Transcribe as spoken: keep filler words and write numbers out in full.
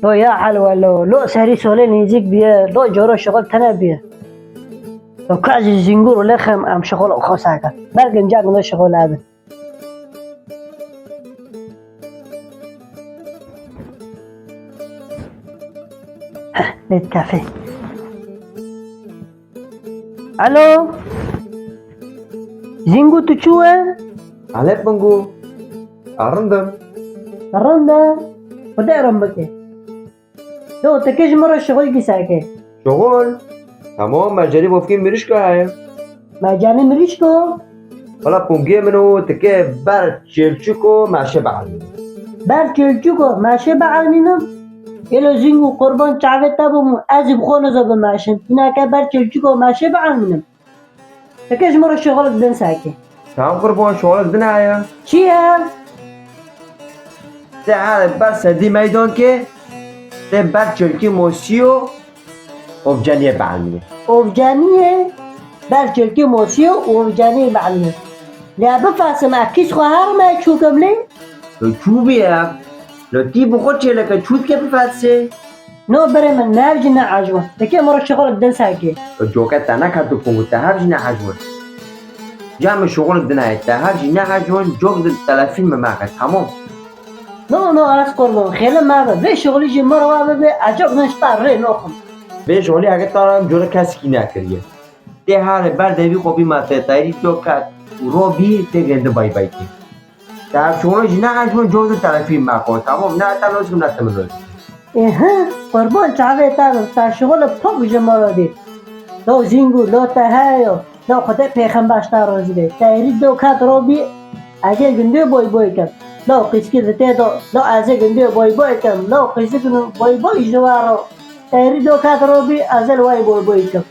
Lo ya helwa lo, lo serî solê nêzîk biye, lo coro şixul tene biye. Lo ka jî zîngûr û lêxim em şixul xwe seke. Belkim cak lo şixul hebin. Heh, lê tefê. Alo? Zîngû tu çû we? Elê Bingû. A rind im. Rind e? Xwedê rind bike. Do, tu kê ji min re şixulkî seke. Şixul? Tamam, mercanî bofkê mirîşka heye. Mercanî mirîşko? Wela pûngê min û tikê ber çêlçiko meşe bielmînim. Ber çêlçiko meşe bielmînim? Êlo Zîngû, qurban çavê te bim û ez ê bi xwe nizo bimeşim. Hîneke ber çêlçiko meşe bielmînim. Tikê ji min re şixulik din seke. Tamam qurban, şixulik din heye. Çi ye? Te here ber serdî meydan ke, te ber çêlkî mosîyo ovcaniyê bielmîne. Ovcaniyê? Ber çêlkî mosîyo û ovcaniyê bielmîne. Lê bifesim, ez kîs xwe herime çûkim lê? Lo çû bî ev? Lo tî bi xwe çêleke çû dike bifetse? No birê min, ne ev jî ne ecwan. Tikê min re şixulik din seke. Lo coke te neka tu pûngû, te hev jî ne ecwan. Ca min şixulik din heye, te hev jî ne ecwan, cok di telefîn min meke, tamam? No, no, ez qurban, xêlim mebe. Vê şixulî jî min re wa bibe, ez cok din ji te rê noxim. Vê şixulî heke te re em cure kesikî nekiriye. Tê here ber devî xwe bî me te tayîrî to ket û robî tê gindi bay bay kê. Te ev şixulî jî ne ecwan, cok di telefîn meko, tamam? Ne te lozim ne te min lozim. Ehe, qurban çavê te bim, te şixulê pok ji min re dî. Lo Zîngû, lo te heyo. Lo Xwedê pêxember ji te razî be. Tayîrî do ket robî, ez ê gundê boy boy kim. Lo qîskî di tê do, lo ez ê gundê boy boy kim. Lo qîskî gundê boy boy ji we re. Tayîrî do ket robî, ez ê li we boy boy kim.